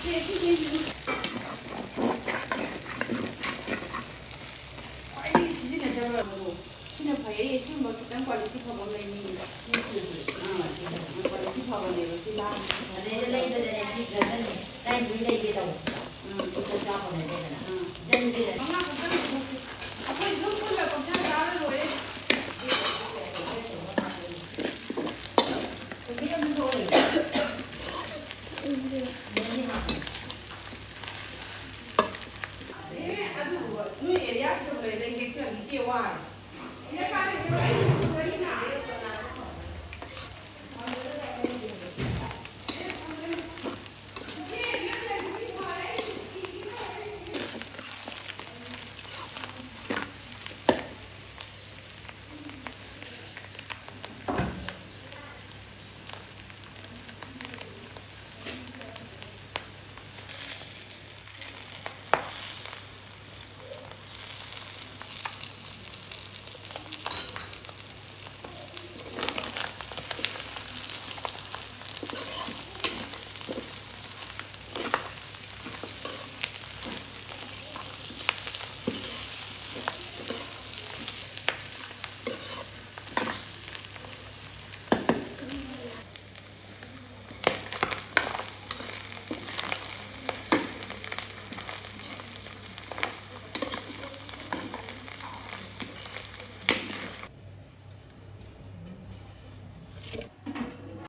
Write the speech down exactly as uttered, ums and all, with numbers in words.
ꯁꯦ, ꯁꯤ ꯆꯦꯁꯤꯁꯨ ꯈ꯭ꯋꯥꯏꯗꯒꯤ ꯁꯤꯖꯤꯟꯅꯗꯕꯗꯣ ꯁꯤꯅ ꯐꯩꯌꯦ꯫ ꯁꯤꯒꯨꯝꯕ ꯈꯤꯇꯪ quality ꯐꯕ ꯑꯃ ꯂꯩꯅꯤꯡꯉꯦ꯫ ꯑꯥ, quality ꯐꯕꯅꯦꯕ ꯁꯤ ꯂꯥꯡ-, ꯑꯗꯩꯗ ꯂꯩꯕꯗꯅꯦ ꯁꯤ ꯒꯔꯗꯟ ꯂꯥꯏꯟꯗꯨꯒꯤ ꯂꯩꯒꯦ ꯇꯧꯕ꯫ ꯎꯝ꯫ ꯂꯨꯄꯥ ꯆꯥꯝꯃ ꯂꯩꯔꯦꯗꯅ꯫ ꯎꯝ꯫ ꯒꯔꯗꯟꯁꯦ ꯃꯉꯥ ꯈꯛꯇꯪ ꯄꯨꯊꯣꯛꯀꯦ꯫ ꯑꯩꯈꯣꯏ ꯑꯗꯨꯝ ꯄꯨꯟꯅ ꯄꯪꯆꯥ ꯆꯥꯔ ꯂꯣꯏꯔꯦ꯫ ꯍꯧꯖꯤꯛ ꯑꯗꯨꯝ ꯊꯣꯛꯑ ꯂꯩ꯫ ꯑꯦ, ꯑꯗꯨꯕꯨ ꯅꯣꯏ ꯑꯦꯔꯤꯌꯥꯁꯤꯗꯕꯨ ꯂꯩꯔꯗꯤ ꯑꯩ ꯍꯦꯛꯆꯒꯦ, ꯏꯆꯦ ꯋꯥꯔꯦ꯫ ꯁꯤꯗ ꯀꯥꯔꯦ, ꯁꯤꯗ ꯀꯥꯔꯦ꯫